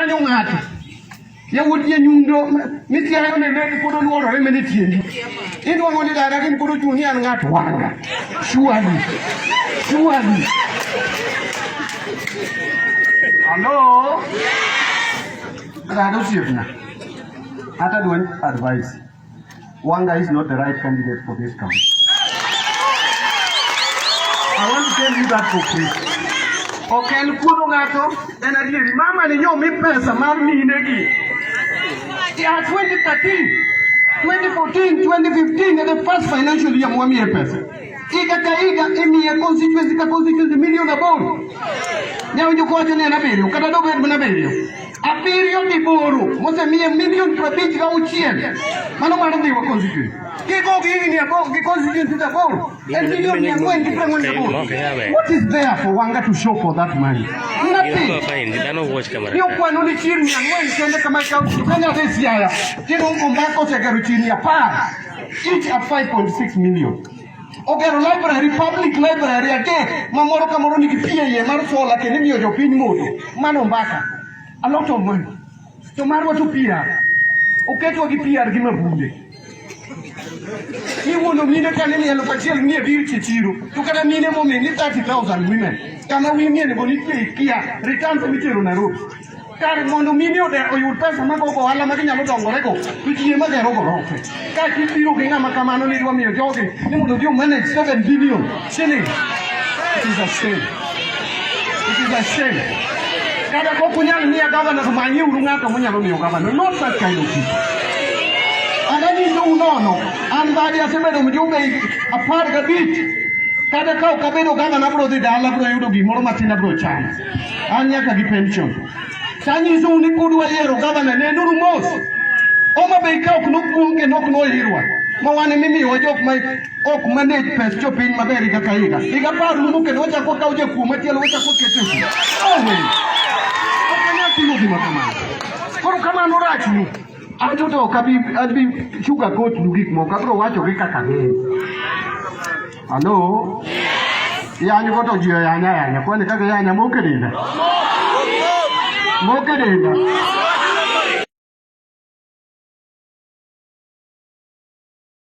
Iyanyo ng'ato. Yawuot janyundo mitiayo ne ne pod oluorore mene tiendi. Idwang'o ni dada gin pod ochung' ni an ng'at wanga. Surely. Surely. Hello? Dada osiepna. Hata dwan advice. Wanga is not the right candidate for this county. I want to tell you that for free. Ok en kuodho ng'ato, en adieri. Mama ni nyomi pesa mar minegi. Ya 2013, 2014, 2015, the first financial year mwamiye pesa. Higa ka higa imiye constituency ka constituency milion 8. Nyawinjo kowacho ni en 7, kata dobed mana 7. 7 di boro mosemiye milion 56. Mano mar Ndhiwa constituency. Kigo gi higni 8 gi constituency 8, en milion 448. What is there for Wanga to show for that money? Nothing. Ni okwano ni chirni 4 kende kama ikaw kanya dhi Siaya. Tino Ombaka osegero chirni 10 each at 5.6 million. Ogero library, public library 3 ma moro ka moro nigi pi e iye mar sola kendo imiyo jopiny modho. Mano Ombaka. A lot of money. To marwa to PR. Oketwa gi PR gi mabunde. Iwuondo mine ka ni 1,000 nie dir e chiro. To kata mine momi ni 30,000 women. Kama women go nitie ikia returns mitero Nairobi. Kar mondo mine oyud pesa mag ogo ohala ma ginyalo dongorego, to ji ema gero gorofe. Ka kibiro gi ng'ama kamano ni idwa miyo jogi ni mondo odhi manage 7 billion shillings. It is a shame. It is a shame. Kata kok unyal miya governor to manyiuru ng'ato monyalo miyo governor. Not such kind of people. An anyisou nono, an badi asebedo mjumbe 15. Kata ka ok abedo governor abiro dhi dala abiro yudo gimoro matin abiro chamo. An nyaka gi pension. Tanyisou ni kudwa yiero gavana nenuru mos. Homa Bay ka ok nokuong kendo ok noirwa. Ma wan emimiyowa jok ma ok manage pes jopiny maber higa ka higa. Higa 10 rumo kendo wachako wakawo jakuo machielo wachako waketo e ofis. No way. Ok wanyal timo gima kamano. Koro kamano rachnu. An to ok abi sugar coat nu gik moko, abiro wacho gi kaka gin. Hello? Yany go to ji oyanya yanya. Kwani kaka yanya moke denda? Moke denda.